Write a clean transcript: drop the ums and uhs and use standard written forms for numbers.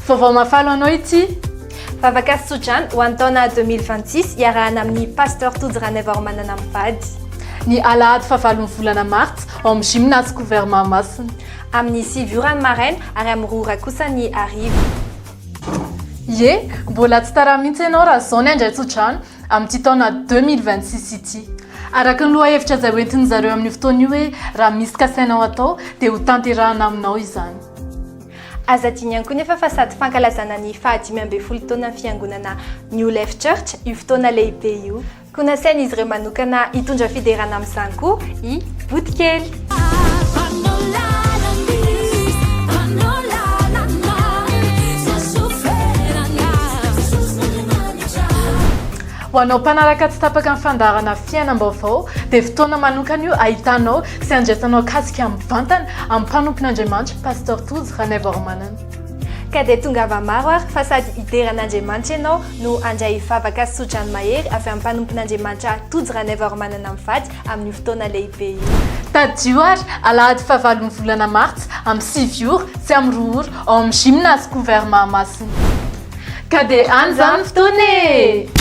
Vaovao mahafaly ho anao ity! Vavaka sy tsodrano ho an'ny taona 2026 iarahana amin'ny Pasteur Tojo Ranaivoarimanana mivady. Ny alahady fahavalon'ny volana martsa ao amin'ny Gymnase Couvert Mahamasina. Amin'ny 9 ora ny maraina ary amin'ny 2 ora kosa ny hariva. Ie, mbola tsy tara mihitsy ianao raha izao ny handray tsodrano amin'ity taona 2026 ity. Araka ny lohahevitra izay hoentin'izareo amin'io fotoana io hoe raha misy kasainao atao dia ho tanterahana aminao izany. Aza adino ihany koa nefa fa sady fankalazana ny faha 15 taonan'ny fiangonana New Life Church io fotoana lehibe io. Koa nasain'izy ireo manokana hitondra fiderana amin'izany koa i Botikely. Ho anao mpanaraka tsy tapaka ny fandaharana Fiainam-baovao dia fotoana manokana io ahitanao sy andraisanao kasika mivantana amin'ny mpanompon'Andriamanitra Pasteur Tojo Ranaivoarimanana. Ka dia tongava maro ary fa sady hidera an'Andriamanitra ianao no handray vavaka sy tsodrano mahery avy amin'ny mpanompon'Andriamanitra Tojo Ranaivoarimanana mivady amin'io fotoana lehibe io. Tadidio ary alahady fahavalon'ny volana martsa amin'ny 9 ora sy amin'ny 2 ora ao amin'ny Gymnase Couvert Mahamasina. Ka dia any izany ny fotoana e!